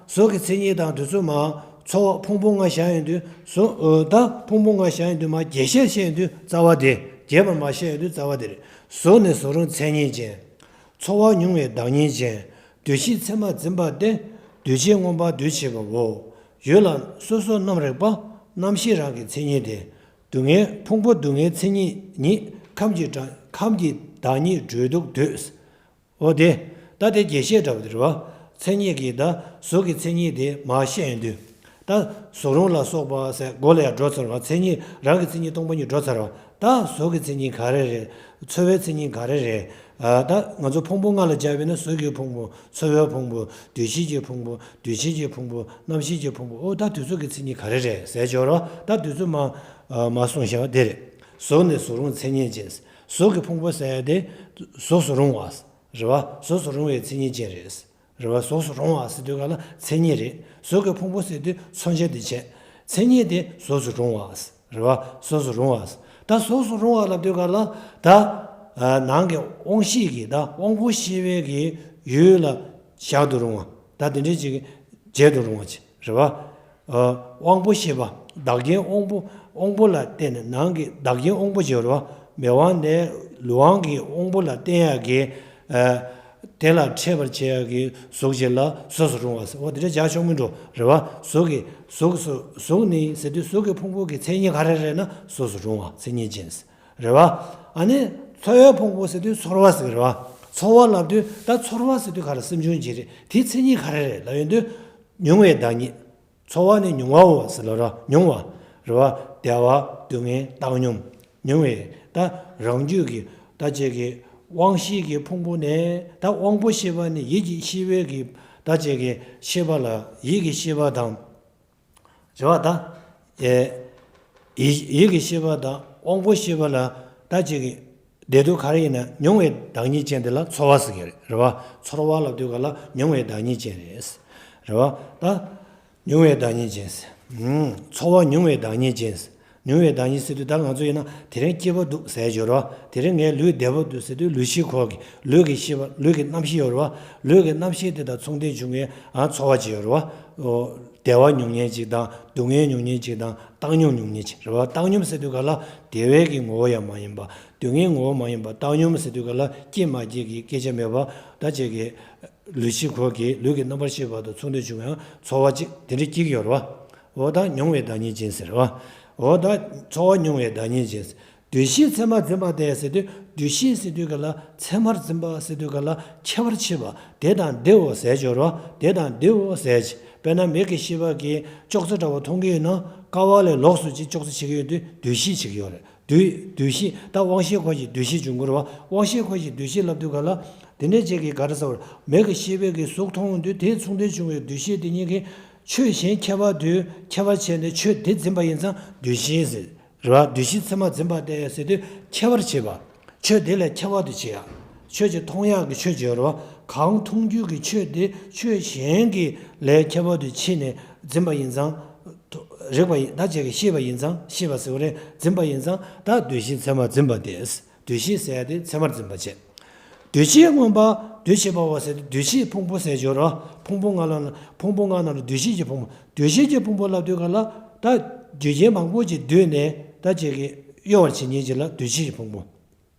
གཟུགས་ཀྱི་མཚན་ཉིད་དང་དེ་ཚོ་མ། ཚོར་བ་ཕུང་པོ་ལྔ་བཞག་ཡོང་དུས་གཟུགས། ཨོ། ད་ཕུང་པོ་ལྔ་བཞག་ཡོང་དུས་མ་རྒྱས་བཤད་བཤད་ཡོང་དུས་རྩ་བ་དེ། རྒྱས་པར་མ་བཤད་ཡོང་དུས་རྩ་བ་དེ་རེད། གཟུགས་ནི་གཟུགས་རུང་མཚན་ཉིད་ཅན། ཚོར་བ་མྱོང་བའི་བདག་ཉིད་ཅན། འདུས་བྱས་ཚད་མར་འཛིན་པ་སྟེ། འདུས་བྱས་མངོན་པར་འདུས་བྱས་པའོ། ཡུལ་ལ་སོ་སོར་རྣམ་རིག་པ། རྣམ་ཤེས་རང་གི་མཚན་ཉིད་དེ། སྡུག་བསྔལ་ཕུང་པོ་སྡུག་བསྔལ་མཚན་ཉིད་ཉིད་ཁམས་ཀྱི་བདག་ཁམས་ཀྱི་བདག་ཉིད་སྦྲུལ་གདུག་འདོད། འོ་དེ། ད་དེ་རྒྱས་བཤད་འདྲ་བོ་དེ་རེད་བ། མཚན་ཉིད་ཀྱི་ད་གཟུགས་ཀྱི་མཚན་ཉིད་དེ་མར་བཤད་ཡོང་དུས། ད་གཟུགས་རུང་ལ་སོགས་པ་ཟེར་མགོ་ལ་ཡང་འགྲོ་ཚར་བ། མཚན་ཉིད་རང་གི་མཚན་ཉིད་སྟོང་པ་ཉིད་འགྲོ་ཚར་བ། ད་གཟུགས་ཀྱི་མཚན་ཉིད་ག་རེ་རེད། ཚོར་བའི་མཚན་ཉིད་ག་རེ་རེད། ཨ་ད་ང་ཚོ་ཕུང་པོ་ལྔ་ལ་སྦྱར་བས་ན་གཟུགས་ཀྱི་ཕུང་པོ། ཚོར་བའི་ཕུང་པོ། འདུ་ཤེས་ཀྱི་ཕུང་པོ། འདུས་བྱས་ཀྱི་ཕུང་པོ། རྣམ་ཤེས་ཀྱི་ཕུང་པོ། ཨོ་ད་དེ་ཚོ་གི་མཚན་ཉིད་ག་རེ་རེད་ཟེར་སྦྱོར་བ། ད་དེ་ཚོ་མ་ཨ་མ་གསུངས་བཞག་པ་དེ་རེད། གཟུགས་ནི་གཟུགས་རུང་མཚན་ཉིད་ཅན། གཟུགས་ཀྱི་ཕུང་པོ་ཟེར་ཡ་དེ་གཟུགས་སུ་རུང་བ། རེད་བ། གཟུགས་སུ་རུང་བའི་མཚན་ཉིད་ཅན་རེད། རེད་བ། གཟུགས་སུ་རུང་བ་ཟེར་དུས་ག་ལ་མཚན་ཉིད་རེད། གཟུགས་ཀྱི་ཕུང་པོ་ཟེར་དུས་མཚོན་བྱ་དེ་བྱས། མཚན་ཉིད་དེ་གཟུགས་སུ་རུང་བ། རེད་བ། གཟུགས་སུ་རུང་བ། ད་གཟུགས་སུ་རུང་བ་ལབ་དུས་ག་ལ་ད་ཨ་ནང་གི་དབང་ཤེས་ཀྱི་ད་དབང་པོ་ཤེས་པའི་གི་ཡུལ་ལ་གཞག་ཏུ་རུང་བ། ད་དེ་འདྲའི་ཅིག་བྱེད་དུ་རུང་བ་ཅིག་རེད་བ། ཨ་དབང་པོ་ཤེས་པ། བདག་རྐྱེན་དབང་པོ། དབང་པོ་ལ་བརྟེན་ནས་ནང་གི་བདག་རྐྱེན་དབང་པོ་སྦྱོར་བ། མི་དབང་ནས་ལུས་དབང་གི་དབང་པོ་ལ་བརྟེན་ཡག་གི་ཨ་དེ་ལ་འཕྲད་པར་བྱེད་ཡག་གི་གཟུགས་ཅིག་ལ་གཟུགས་སུ་རུང་བ་ཟེར། འོ་དེ་འདྲ་བྱ་ཆོག་མིན་འགྲོ་རེད་བ། གཟུགས་ཀྱི་གཟུགས་སུ་གཟུགས་ནི་ཟེར་དུས་གཟུགས་ཀྱི་ཕུང་པོ་གི་མཚན་ཉིད་ག་རེ་རེད་ན་གཟུགས་སུ་རུང་བ་མཚན་ཉིད་ཅན་ཟེར། རེད་བ། ཨ་ནི་ཚོར་བའི་ཕུང་པོ་ཟེར་དུས་ཚོར་བ་ཟེར་གི་རེད་བ། ཚོར་བ་ལབ་དུས་ད་ཚོར་བ་ཟེར་དུས་ག་རེ་སེམས་བྱུང་ཅིག་རེད། དེའི་མཚན་ཉིད་ག་རེ་རེད་ལབ་ཡོང་དུས། མྱོང་བའི་བདག་ཉིད། ཚོར་བ་ནི་མྱོང་བའོ་ཟེར་ལ་ར་མྱོང་བ། རེད་བ། བདེ་བ་སྡུག་བསྔལ་བཏང་སྙོམས། མྱོང་བའི་ད་རང་རྒྱུད་ཀྱི་ད་ཅིག་གི་དབང་ཤེས་ཀྱི་ཕུང་པོ་ནས་ད་དབང་པོ་ཤེས་པ་ནི་ཡིད་ཀྱི་ཤེས་པའི་གི་ད་ཅིག་གི་ཤེས་པ་ལ་ཡིད་ཀྱི་ཤེས་པ་དང་། རེད་བ་ད། ཨེ། ཡིད་ཡིད་ཀྱི་ཤེས་པ་དང་དབང་པོ་ཤེས་པ་ལ་ད་ཅིག་གི་བདེ་སྡུག་ག་རེ་ཡིན་ན་མྱོང་བའི་བདག་ཉིད་ཅན་དེ་ལ་ཚོར་བ་ཟེར་གྱི་རེད། རེད་བ། ཚོར་བ་ལབ་དུས་ག་ལ་མྱོང་བའི་བདག་ཉིད་ཅན་རེད། རེད་བ། ད། མྱོང་བའི་བདག་ཉིད་ཅན། ཨུམ། ཚོར་བ་མྱོང་བའི་བདག་ཉིད་ཅན། མྱོང་བའི་བདག་ཉིད་ཟེར་དུས་ད་ང་ཚོ་ཡིན་ན་དེ་རིང་སྐྱིད་པོ་འདུག་ཟེར་ཡོད་རེད་བ། དེ་རིང་ངའི་ལུས་བདེ་པོ་འདུག་ཟེར་དུས་ལུས་ཤེས་ཁོག་གི་ལུས་ཀྱི་ཤེས་པ་ལུས་ཀྱི་རྣམ་ཤེས་ཡོད་རེད་བ། ལུས་ཀྱི་རྣམ་ཤེས་དེ་དང་མཚུངས་ལྡན་བྱུང་བའི་ཨ་ཚོར་བ་ཅིག་ཡོད་རེད་བ། ཨོ། བདེ་བ་མྱོང་མཁན་ཅིག་དང་སྡུག་བསྔལ་མྱོང་མཁན་ཅིག་དང་བཏང་སྙོམས་མྱོང་མཁན་ཅིག་རེད་བ། བཏང་སྙོམས་ཟེར་དུས་ག་ལ་བདེ་བའི་གི་ངོ་བོ་ཡང་མ་ཡིན་པ། སྡུག་བསྔལ་ངོ་བོ་མ་ཡིན་པ། བཏང་སྙོམས་ཟེར་དུས་ག་ལ་སྐྱེད་མ་སྐྱེད་ཀྱི་སྐད་ཆ་མེད་པ། ད་ཅིག་གི་ལུས་ཤེས་ཁོག་གི་ལུས་ཀྱི་རྣམ་པར་ཤེས་པ་དང་མཚུངས་ལྡན་བྱུང་ཡང་ཚོར་བ་ཅིག་དེ་འདྲ་སྐྱེ་གི་ཡོད་རེད་བ། འོ་ད་མྱོང་བའི་བདག་ཉིད་ཅན་ཟེར་བ། འོ་ད་ཚོར་བ་མྱོང་བའི་བདག་ཉིད་ཅན། འདུས་བྱས་ཚད་མར་འཛིན་པ་སྟེ་ཟེར་དུས་འདུས་བྱས་ཟེར་དུས་ག་ལ་ཚད་མར་འཛིན་པ་ཟེར་དུས་ག་ལ་ཁྱད་པར་ཕྱེ་བ་དེ་དང་དེའོ་ཟེར་སྦྱོར་བ་དེ་དང་དེའོ་ཟེར་གྱི། དཔེར་ན་མིག་གི་ཤེས་པ་གིས་ཅོག་ཙེ་འདྲ་བ་མཐོང་གི་ཡོད་ན་ཀ་བ་ལས་ལོགས་སུ་ཅིག་ཅོག་ཙེ་ཕྱེ་གི་ཡོད་དུས་འདུས་བྱས་བྱེད་ཀྱི་ཡོད་རེད། འདུས་འདུས་བྱས་ད་དབང་ཤེས་ཁོ་ཞིག་འདུས་བྱས་འབྱུང་གི་རེད་བ། དབང་ཤེས་ཁོ་ཞིག་འདུས་བྱས་ལབ་དུས་ག་ལ། དེ་འདྲ་བྱེད་ཀྱི་ག་རེ་ཟེར་བ། མིག་གི་ཤེས་པའི་གི་གཟུགས་མཐོང་དུས་དེའི་མཚུངས་ལྡན་བྱུང་བའི་འདུས་བྱས་དེ་ཉིད་ཀྱིས་ཆོས་གཞན་ཁྱད་པར་དུ་ཁྱད་པར་བྱས་ནས་ཆོས་དེ་འཛིན་པ་ཡིན་ཙང་འདུས་བྱས་ཟེར། རེད་བ། འདུས་བྱས་ཚད་མར་འཛིན་པ་སྟེ་ཟེར་དུས་ཁྱད་པར་བྱེད་པ། ཆོས་དེ་ལས་ཁྱད་པར་དུ་བྱེད་ཡ། ཆོས་ཀྱི་མཐོང་ཡག་གི་ཆོས་ཅིག་ཡོད་རེད་བ། གང་མཐོང་རྒྱུ་གི་ཆོས་དེ་ཆོས་གཞན་གྱི་ལས་ཁྱད་པར་དུ་ཕྱེ་ནས་འཛིན་པ་ཡིན་ཙང་། རིག་པ་ཡིན་ད་ཅིག་གི་ཤེས་པ་ཡིན་ཙང་ཤེས་པ་ཟེར་བ་རེད། འཛིན་པ་ཡིན་ཙང་ད་འདུས་བྱས་ཚད་མར་འཛིན་པ་སྟེ། འདུས་བྱས་ཟེར་ཡ་དེ་ཚད་མར་འཛིན་པ་བྱས། འདུས་བྱས་མངོན་པར་འདུས་བྱས་པའོ་ཟེར་ཏེ་འདུས་བྱས་ཕུང་པོ་ཟེར་སྦྱོར་བ། ཕུང་པོ་ལྔ་ལ་ཕུང་པོ་ལྔ་ནང་ལ་འདུས་བྱས་ཀྱི་ཕུང་པོ། འདུས་བྱས་ཀྱི་ཕུང་པོ་ལབ་དུས་ག་ལ་ད་རྒྱུ་རྐྱེན་མང་པོ་ཅིག་བསྡུས་ནས་ད་ཅིག་གི་གཡོ་བར་བྱེད་མཁན་ཅིག་ལ་འདུས་བྱས་ཀྱི་ཕུང་པོ།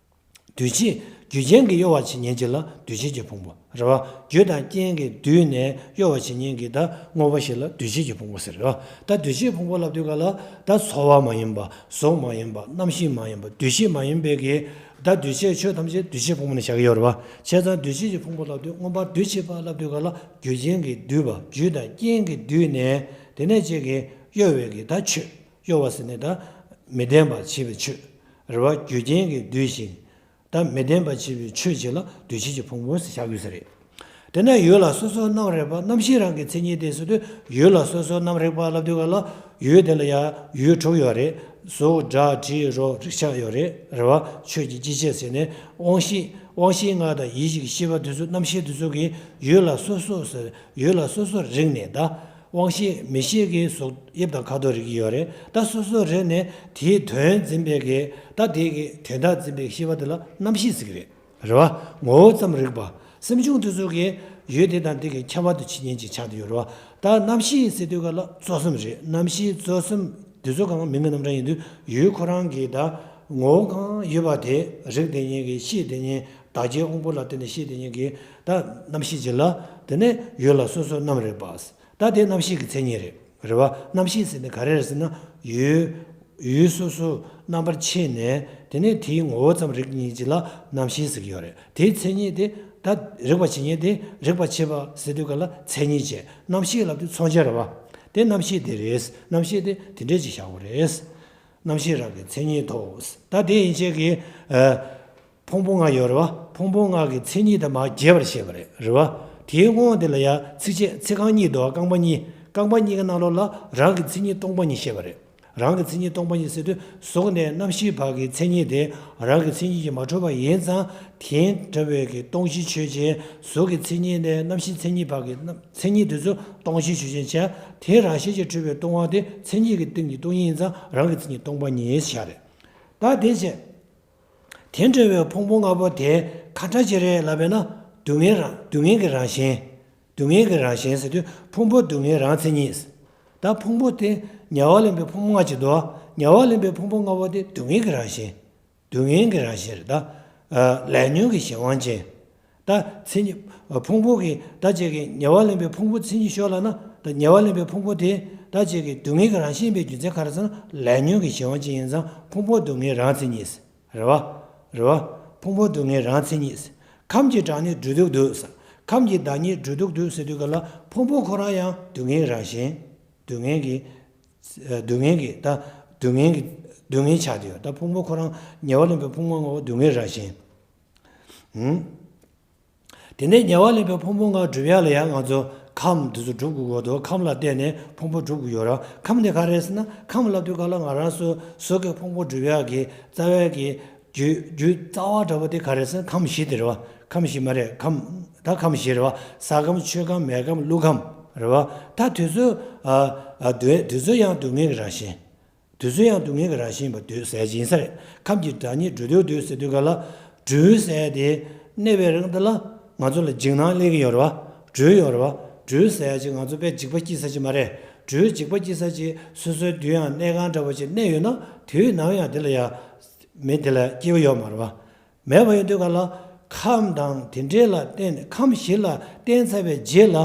འདུས་བྱས་རྒྱུ་རྐྱེན་གྱིས་གཡོ་བར་བྱེད་མཁན་ཅིག་ལ་འདུས་བྱས་ཀྱི་ཕུང་པོ། རེད་བ། རྒྱུ་དང་རྐྱེན་གྱིས་བསྡུས་ནས་གཡོ་བར་བྱེད་མཁན་གྱི་ད་དངོས་པོ་ཞིག་ལ་འདུས་བྱས་ཀྱི་ཕུང་པོ་ཟེར་རེད་བ། ད་འདུས་བྱས་ཕུང་པོ་ལབ་དུས་ག་ལ་ད་ཚོར་བ་མ་ཡིན་པ། གཟུགས་མ་ཡིན་པ། རྣམ་ཤེས་མ་ཡིན་པ། འདུས་བྱས་མ་ཡིན་པའི་གི་ད་འདུས་བྱས་ཆོས་ཐམས་ཅད་འདུས་བྱས་ཕུང་པོ་ནས་བཞག་གི་ཡོད་རེད་བ། བྱས་ཙང་འདུས་བྱས་ཀྱི་ཕུང་པོ་ལབ་དུས་མངོན་པར་འདུས་བྱས་པ་ལབ་དུས་ག་ལ་རྒྱུ་རྐྱེན་གྱིས་བསྡུས་པ། རྒྱུ་དང་རྐྱེན་གྱིས་བསྡུས་ནས་དེ་ནས་ཅིག་གི་གཡོ་བའི་གི་ད་ཆོས། གཡོ་བ་ཟེར་ནས་ད་མི་ལྡན་པ་བྱེད་པའི་ཆོས། རེད་བ། རྒྱུ་རྐྱེན་གྱིས་བསྡུས་ཤིང་། ད་མི་ལྡན་པ་བྱེད་པའི་ཆོས་ཅིག་ལ་འདུས་བྱས་ཀྱི་ཕུང་པོ་ཟེར་བཞག་དགོས་ས་རེད། དེ་ནས་ཡུལ་ལ་སོ་སོར་རྣམ་རིག་པ། རྣམ་ཤེས་རང་གི་མཚན་ཉིད་དེ་ཟེར་དུས་ཡུལ་ལ་སོ་སོར་རྣམ་རིག་པ་ལབ་དུས་ག་ལ་ཡུལ་དེ་ལ་ཡང་ཡུལ་དྲུག་ཡོད་རེད། གཟུགས་སྒྲ་དྲི་རོ་རེག་བྱ་ཡོད་རེད། རེད་བ། ཆོས་ཀྱི་སྤྱི་བྱེ་བ་ཟེར་ནས་དབང་ཤེས་དབང་ཤེས་ལྔ་དང་ཡིད་ཀྱི་ཤེས་པ་དེ་ཚོ་རྣམ་ཤེས་དེ་ཚོ་གིས་ཡུལ་ལ་སོ་སོ་ཟེར་ཡུལ་ལ་སོ་སོར་རིག་ནས་ད། དབང་ཤེས་མིག་ཤེས་ཀྱིས་གཟུགས་དབྱིབས་དང་ཁ་དོག་རིག་གི་ཡོད་རེད། ད་སོ་སོར་རིག་ནས་དེའི་དོན་འཛིན་པའི་གི་ད་དེ་གི་དོན་དག་འཛིན་པའི་ཤེས་པ་དེ་ལ་རྣམ་ཤེས་ཟེར་གི་རེད། རེད་བ། ངོ་བོ་ཙམ་རིག་པ། སེམས་བྱུང་དེ་ཚོ་གིས་ཡུལ་དེ་དང་དེ་གི་ཁྱད་པར་དུ་ཕྱེ་མཁན་ཅིག་ཆགས་བསྡད་ཡོད་རེད་བ། ད་རྣམ་ཤེས་ཟེར་དུས་ག་ལ་གཙོ་སེམས་རེད། རྣམ་ཤེས་གཙོ་སེམས་དེ་ཚོ་གང་མིང་གི་རྣམ་གྲངས་ཡིན་དུས་ཡུལ་ཁོ་རང་གི་ད་ངོ་བོ་གང་ཡོད་པ་དེ་རིག་བསྡད་མཁན་གི་ཤེས་བསྡད་མཁན། བདག་བསྐྱེད་དབང་པོ་ལ་བརྟེན་ནས་ཤེས་དེ་ཉིད་ཀྱི་ད་རྣམ་ཤེས་ཅིག་ལ། དེ་ནས་ཡུལ་ལ་སོ་སོ་རྣམ་རིག་པ། ད་དེ་རྣམ་ཤེས་ཀྱི་མཚན་ཉིད་རེད། རེད་བ། རྣམ་ཤེས་ཟེར་ནི་ག་རེ་རེད་ཟེར་ན། ཡུལ། ཡུལ་སོ་སོ་རྣམ་པར་ཕྱེ་ནས། དེ་ནས་དེའི་ངོ་བོ་ཙམ་རིག་ཉིད་ཅིག་ལ་རྣམ་ཤེས་ཟེར་གྱི་ཡོད་རེད། དེའི་མཚན་ཉིད་དེ། ད་རིག་པ་བྱེད་ཉིད་དེ། རིག་པ་བྱེད་པ་ཟེར་དུས་ག་ལ་མཚན་ཉིད་བྱས། རྣམ་ཤེས་ལབ་དུས་མཚོན་བྱ་རེད་བ། དེ་རྣམ་ཤེས་དེ་རེད། རྣམ་ཤེས་དེ་དེ་འདྲས་ཅིག་བཞག་པ་རེད། རྣམ་ཤེས་རང་གི་མཚན་ཉིད་དོ། ད་དེ་ཡན་ཆད་ཀྱི། ཨ། ཕུང་པོ་ལྔ་ཡོད་རེད་བ། ཕུང་པོ་ལྔ་གི་མཚན་ཉིད་དེ་མར་རྒྱས་པར་བཤད་པ་རེད། རེད་བ། དེའི་སྔོན་དེ་ལ་ཡང་ཚིགས་བཅད་ཚིག་རྐང་གཉིས་འདུག་བ། རྐང་པ་གཉིས། རྐང་པ་གཉིས་ཀྱི་ནང་ལོགས་ལ་རང་གི་མཚན་ཉིད་སྟོང་པ་ཉིད་བཤད་པ་རེད། རང་གི་མཚན་ཉིད་སྟོང་པ་ཉིད་ཟེར་དུས་གཟུགས་ནས་རྣམ་ཤེས་བར་གྱི་མཚན་ཉིད་དེ་རང་གི་མཚན་ཉིད་ཀྱིས་མ་གྲུབ་པ་ཡིན་ཙང་། དེ་འདྲ་བའི་གི་སྟོང་གཞི་ཆོས་ཅན། གཟུགས་ཀྱི་མཚན་ཉིད་ནས་རྣམ་ཤེས་མཚན་ཉིད་བར་གྱི་རྣམ། མཚན་ཉིད་དེ་ཚོ་སྟོང་གཞི་ཆོས་ཅན་བྱས། དེ་རང་བཞིན་གྱིས་གྲུབ་པའི་སྟོང་པ་དེ་མཚན་ཉིད་ཀྱི་སྟེང་གི་སྟོང་ཉིད་ཡིན་ཙང་། རང་གི་མཚན་ཉིད་སྟོང་པ་ཉིད་བྱས་རེད། ད་དེ་བྱས། དེ་འདྲ་བའི་ཕུང་པོ་ལྔ་པོ་དེ་ག་འདྲ་ཅིག་རེད་ལབ་པས་ན། སྡུག་བསྔལ་རང་། སྡུག་བསྔལ་གྱི་རང་བཞིན། སྡུག་བསྔལ་གྱི་རང་བཞིན་ཟེར་དུས་ཕུང་པོ་སྡུག་བསྔལ་རང་མཚན་ཉིད། ད་ཕུང་པོ་དེ་ཉེ་བར་ལེན་པའི་ཕུང་པོ་ལྔ་ཅིག་འདུག་ཉེ་བར་ལེན་པའི་ཕུང་པོ་ལྔ་པོ་དེ་སྡུག་བསྔལ་གྱི་རང་བཞིན། སྡུག་བསྔལ་གྱི་རང་བཞིན་རེད་ད། ལས་ཉོན་གྱི་གཞན་དབང་ཅན། ད་མཚན་ཉིད། ཕུང་པོ་གི་ད་ཅིག་གི་ཉེ་བར་ལེན་པའི་ཕུང་པོ་མཚན་ཉིད་ཤོར་ལབ་ན། ད་ཉེ་བར་ལེན་པའི་ཕུང་པོ་དེ་ད་ཅིག་གི་སྡུག་བསྔལ་གྱི་རང་བཞིན་ཡིན་པའི་རྒྱུ་མཚན་ག་རེ་ཟེར་ན། ལས་ཉོན་གྱི་གཞན་དབང་ཅན་ཡིན་ཙང་། ཕུང་པོ་སྡུག་བསྔལ་རང་མཚན་ཉིད། རེད་བ། རེད་བ། ཕུང་པོ་སྡུག་བསྔལ་རང་མཚན་ཉིད། ཁམས་ཀྱི་བདག་ཉིད་སྦྲུལ་གདུག་འདུག་ཟེར། ཁམས་ཀྱི་བདག་ཉིད་སྦྲུལ་གདུག་འདུག་ཟེར་དུས་ག་ལ་ཕུང་པོ་ཁོ་རང་ཡང་སྡུག་བསྔལ་རང་བཞིན། སྡུག་བསྔལ་གྱི། སྡུག་བསྔལ་གྱི་ད། སྡུག་བསྔལ་གྱི། སྡུག་བསྔལ་ཆགས་བསྡད་ཡོད། ད་ཕུང་པོ་ཁོ་རང་ཉེ་བར་ལེན་པའི་ཕུང་པོ་ལྔ་པོ་སྡུག་བསྔལ་རང་བཞིན། ཧུམ། དེ་ནས་ཉེ་བར་ལེན་པའི་ཕུང་པོ་ལྔ་སྒྲུབ་ཡག་ལ་ཡང་ང་ཚོ་ཁམས་འདི་ཚོ་སྒྲུབ་དགོས་ཀྱི་ཡོད་འདུག་ཁམས་ལ་བརྟེན་ནས་ཕུང་པོ་སྒྲུབ་དགོས་ཀྱི་ཡོད་རེད། ཁམས་དེ་ག་རེ་ཟེར་ན། ཁམས་ལབ་དུས་ག་ལ་ང་རང་ཚོ་གཟུགས་ཀྱི་ཕུང་པོ་སྒྲུབ་ཡག་གི་རྩ་བའི་གི་རྒྱུ། རྒྱུ་རྩ་བ་འདྲ་པོ་དེ་ག་རེ་ཟེར་ན། ཁམས་བཞི་དེ་རེད་བ། ཁམས་བཞི་མ་རེད། ཁམས། ད་ཁམས་བཞི་རེད་བ། ས་ཁམས། ཆོས་ཁམས། མེ་ཁམས། རླུང་ཁམས་རེད་བ། ད་དེ་ཚོ། ཨ། ཨ། དེ། དེ་ཚོ་ཡང་སྡུག་བསྔལ་གྱི་རང་བཞིན། དེ་ཚོ་ཡང་སྡུག་བསྔལ་གྱི་རང་བཞིན་པ་སྡུག་ཟེར་གྱི་ཡིན་ས་རེད། ཁམས་ཀྱི་བདག་ཉིད་སྦྲུལ་གདུག་འདུག་ཟེར་དུས་ག་ལ། སྦྲུལ་ཟེར་དེ་གནས་པའི་རིང་དེ་ལ་ང་ཚོ་ལ་འཇིགས་སྣང་སླེབས་ཀྱི་ཡོད་རེད་བ། སྦྲུལ་ཡོད་རེད་བ། སྦྲུལ་ཟེར་ཅིག་ང་ཚོ་དཔེ་འཇིགས་པ་སྐྱེ་ས་ཅིག་མ་རེད། སྦྲུལ་འཇིགས་པ་སྐྱེ་ས་ཅིག་སོ་སོའི་དུས་ཡང་གནས་ཁང་འདྲ་པོ་ཅིག་གནས་ཡོད་ན། དུས་ནམ་ཡང་དེ་ལ་ཡང་མི་དེ་ལ་སྐྱེ་བ་ཡོད་མ་རེད་བ། མེད་པ་ཡིན་དུས་ག་ལ། ཁམས་དང་དེ་འདྲའི་ལ་བརྟེན། ཁམས་བཞི་ལ་བརྟེན་ཚར་བའི་རྗེས་ལ།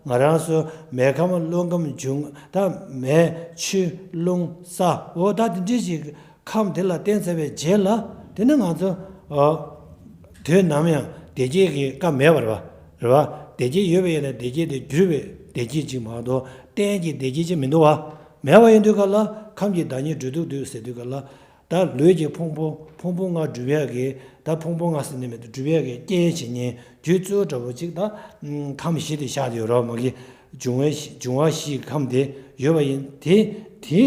ང་རང་ཚོ་མེ་ཁམས། རླུང་ཁམས། འབྱུང་། ད་མེ། ཆུ། རླུང་། ས། འོ་ད་དེ་འདྲའི་ཅིག་ཁམས་དེ་ལ་བརྟེན་ཚར་བའི་རྗེས་ལ། དེ་ནི་ང་ཚོ། ཨོ། དུས་ནམ་ཡང་བདེ་སྐྱིད་ཀྱི་སྐབས་མེད་པ་རེད་བ། རེད་བ། བདེ་སྐྱིད་ཡོད་པ་ཡིན་ན་བདེ་སྐྱིད་དེ་འགྱུར་བའི་བདེ་སྐྱིད་ཅིག་མ་གཏོགས་གཏན་གྱི་བདེ་སྐྱིད་ཅིག་མི་འདུག་བ། མེད་པ་ཡིན་དུས་ག་ལ་ཁམས་ཀྱི་བདག་ཉིད་སྦྲུལ་གདུག་འདུག་ཟེར་དུས་ག་ལ། ད་ལུས་ཀྱི་ཕུང་པོ། ཕུང་པོ་ལྔ་སྒྲུབ་ཡག་གི། ད་ཕུང་པོ་ལྔ་ཟེར་ནས་མེད་དུ་སྒྲུབ་ཡག་གི་རྐྱེན་བྱེད་མཁན་རྒྱུ་གཙོ་བོ་འདྲ་པོ་ཅིག་ད་ཁམས་བཞི་དེ་བཞག་དེ་ཡོད་རེད་བ། མ་གི་འབྱུང་བའི་བཞི། འབྱུང་བ་བཞིའི་ཁམས་དེ་ཡོད་པ་ཡིན། དེ། དེ་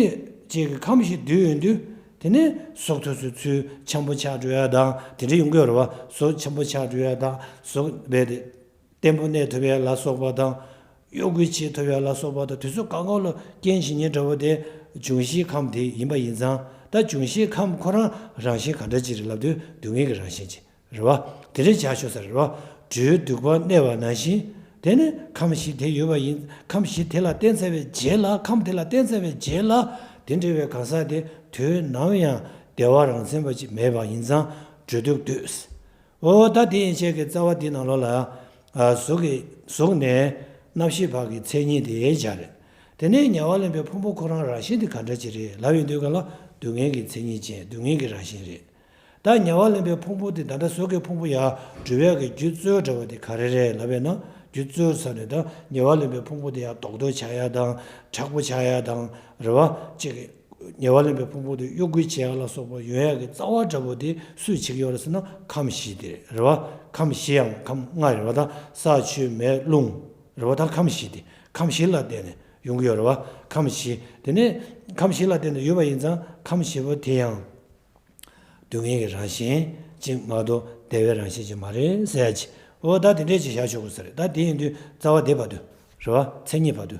ཅིག་གི་ཁམས་བཞི་འདུས་ཡོང་དུས། དེ་ནས་གཟུགས་ཐོས་སུ་ཚུལ་འཆམ་པོ་ཆགས་འགྲོ་ཡག་དང་དེ་འདྲ་ཡོང་གི་ཡོད་རེད་བ། གཟུགས་འཆམ་པོ་ཆགས་འགྲོ་ཡག་དང་། གཟུགས་རྦད་དེ་བརྟན་པོ་གནས་ཐུབ་ཡག་ལ་སོགས་པ་དང་། གཡོ་འགུལ་བྱེད་ཐུབ་ཡག་ལ་སོགས་པ་དང་། དེ་ཚོ་གང་ག་ལ་རྐྱེན་བྱེད་མཁན་འདྲ་པོ་དེ་འབྱུང་བཞིའི་ཁམས་དེ་ཡིན་པ་ཡིན་ཙང་། ད་འབྱུང་བཞིའི་ཁམས་ཁོ་རང་རང་བཞིན་ག་འདྲ་ཅིག་རེད་ལབ་དུས་སྡུག་བསྔལ་གྱི་རང་བཞིན་ཅིག་རེད་བ། དེ་འདྲ་བྱ་ཆོག་ས་རེད་བ། སྦྲུལ་གདུག་པ་གནས་པ་ནང་བཞིན། དེ་ནི་ཁམས་བཞི་དེ་ཡོད་པ་ཡིན། ཁམས་བཞི་དེ་ལ་བརྟེན་ཚར་བའི་རྗེས་ལ། ཁམས་དེ་ལ་བརྟེན་ཚར་བའི་རྗེས་ལ། དེ་འདྲ་བའི་གང་ཟག་དེ་དུས་ནམ་ཡང་བདེ་བ་རང་མཚན་པ་ཅིག་མེད་པ་ཡིན་ཙང་སྦྲུལ་གདུག་འདུག་འོ་ད་དེ་ཡན་ཆད་ཀྱི་རྩ་བ་འདིའི་ནང་ལོགས་ལ། ཨ། གཟུགས་ཀྱི། གཟུགས་ནས་རྣམ་ཤེས་བར་གྱི་མཚན་ཉིད་དེ་སྦྱར་རེད། དེ་ནས་ཉེ་བར་ལེན་པའི་ཕུང་པོ་ཁོ་རང་རང་བཞིན་དེ་ག་འདྲ་ཅིག་རེད་ལབ་ཡོང་དུས་ག་ལ། སྡུག་བསྔལ་གྱི་མཚན་ཉིད་ཅན། སྡུག་བསྔལ་གྱི་རང་བཞིན་རེད། ད་ཉེ་བར་ལེན་པའི་ཕུང་པོ་དེ། ད་ལྟ་གཟུགས་ཀྱི་ཕུང་པོ་ཡར་སྒྲུབ་ཡག་གི་རྒྱུ་གཙོ་བོ་འདྲ་པོ་དེ་ག་རེ་རེད་ལབ་པས་ན། རྒྱུ་གཙོ་བོ་ཟེར་ནས་ད་ཉེ་བར་ལེན་པའི་ཕུང་པོ་དེ་ཡར་རྡོག་རྡོག་ཆགས་ཡག་དང་། མཁྲེགས་པོ་ཆགས་ཡག་དང་། རེད་བ། ཅིག་གི་ཉེ་བར་ལེན་པའི་ཕུང་པོ་དེ་གཡོ་འགུལ་བྱེད་ཡག་ལ་སོགས་པ་ཡོང་ཡག་གི་རྩ་བ་འདྲ་པོ་དེ་སུས་བྱེད་ཀྱི་ཡོད་རེད་ཟེར་ན། ཁམས་བཞི་དེ་རེད། རེད་བ། ཁམས་བཞི་ཡང་ཁམས་ལྔ་རེད་བ། ད་ས་ཆུ་མེ་རླུང་རེད་བ། ད་ཁམས་བཞི་དེ། ཁམས་བཞི་ལ་བརྟེན་ནས་ཡོང་གི་ཡོད་རེད་བ། ཁམས་བཞི། དེ་ནས་ཁམས་བཞི་ལ་བརྟེན་ནས་ཡོད་པ་ཡིན་ཙང་། ཁམས་བཞི་པོ་དེ་ཡང་སྡུག་བསྔལ་གྱི་རང་བཞིན་ཅིག་མ་གཏོགས་བདེ་བའི་རང་བཞིན་ཅིག་མ་རེད་ཟེར་ཡག་ཅིག་འོ་ད་དེ་འདྲས་ཅིག་བཞག་ཆོག་གི་ས་རེད། ད་དེ་ཡིན་དུས་རྩ་བ་དེ་བར་དུ་རེད་བ། མཚན་ཉིད་བར་དུ།